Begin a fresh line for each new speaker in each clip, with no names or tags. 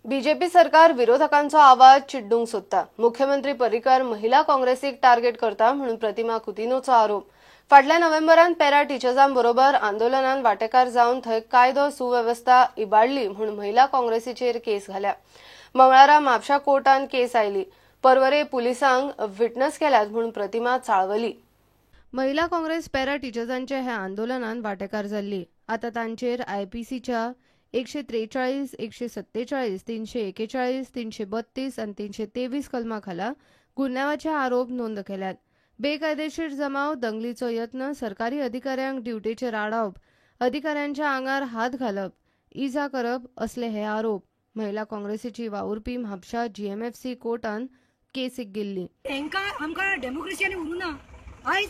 BJP सरकार विरोधकांचो आवाज चिड्डूंक सोदता. मुख्यमंत्री पर्रीकार महिला काँग्रेसीक टार्गेट करता म्हणून प्रतिमा कुतिन्होचो आरोप. फाटल्या नोव्हेंबरान पॅरा टिचर्सां बरोबर आंदोलनान वांटेकार जावन थंय कायदो सुवेवस्था इबाडली म्हूण महिला काँग्रेसीचेर केस घाल्या. मंगळारा म्हापशा कोर्टान केस आयली. पर्वरे पुलिसांक विटनस केल्यात म्हूण प्रतिमा चाळवली. महिला काँग्रेस पॅरा टिचर्सांच्या ह्या आंदोलनान वांटेकार जाल्ली. आतां तांचेर आयपीसीच्या 143, 147, 341, 332 आनी 323 कलमा खाला गुन्यांवाचे आरोप नोंद केल्यात. बेकायदेशीर जमाव, दंगलीचो यत्न, सरकारी अधिकाऱ्यांक ड्युटेचेर आडावप, अधिकाऱ्यांच्या आंगार हात घालप, इजा करप असले हे आरोप. महिला काँग्रेसीची वावुरपी म्हापशा जीएमएफसी कोर्टान केसीक गेल्ली.
तांकां आमकां डेमोक्रेसी आनी उरूं ना. आयज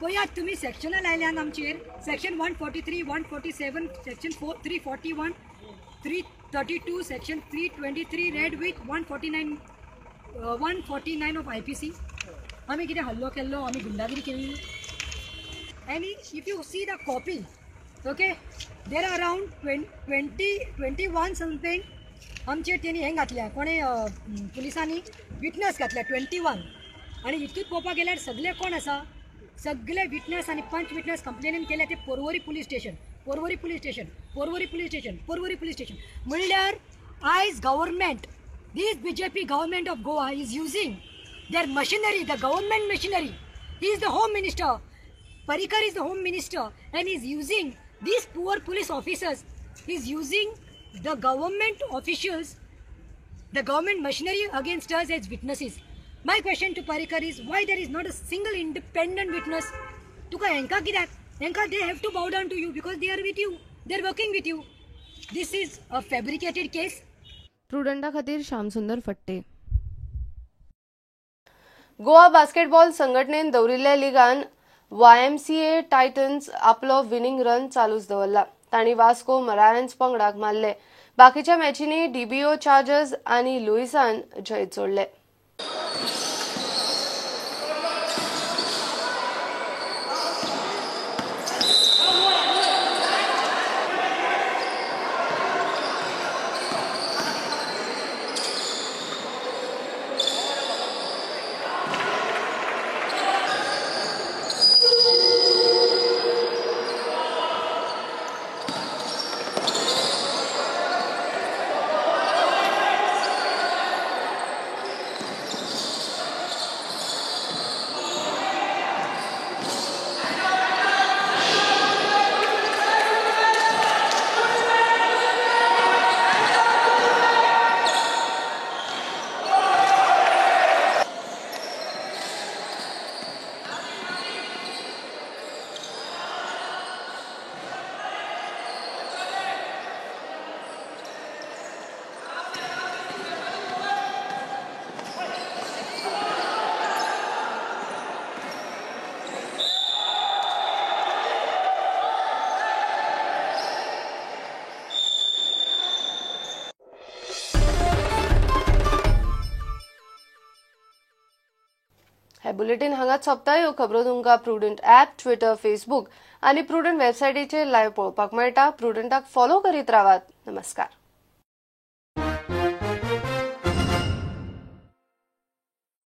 पळयात तुमी सेक्शनां लायल्यान आमचेर, section 143, 147, section 341, 332, section 323 read with 149 of IPC. आमी कितें हल्लो केल्लो, आमी गुंडागिरी केल्ली. आनी if you see the copy, okay, there are around 20, 21 something आमचेर तेणी हें घातल्या, कोणें पुलिसांनी विटनस घातल्या 21. आनी हितूंत पळोवपाक गेल्यार सगळे कोण आसा, सगळे विटनस आनी पंच विटनस कंप्लेनीन केल्या ते Porvorim police station, Porvorim police station, Porvorim police station, Porvorim police station. म्हणल्यार आयज government, this BJP government of Goa is using their machinery, the government machinery. He is the home minister, Parrikar is the home minister, and is using these poor police officers, he is using the government officials, the government machinery against us as witnesses. My question to Parrikar is, why there is not a single independent witness? तुका हेंका कित्याक, हेंका they have to bow down to you because they are with you, they are working with you. This is a fabricated case.
प्रुडंटा खातीर श्यामसुंदर फट्टे. Goa basketball संघटनेन दवरिल्ल्या लिगान YMCA Titans आपलो winning run चालूच दवरला. तांणी वास्को मरायन्स पंगडाक मारले. बाकीच्या मॅचींनी डीबीओ चार्जर्स आनी लुईसान जैत जोडले. हे बुलेटिन हांगाच सोंपता. ह्यो खबरो तुमकां प्रुडंट ॲप, ट्विटर, फेसबूक आनी प्रुडंट वेबसायटीचेर लायव्ह पळोवपाक मेळटा. प्रुडंटाक फॉलो करीत रावात. नमस्कार.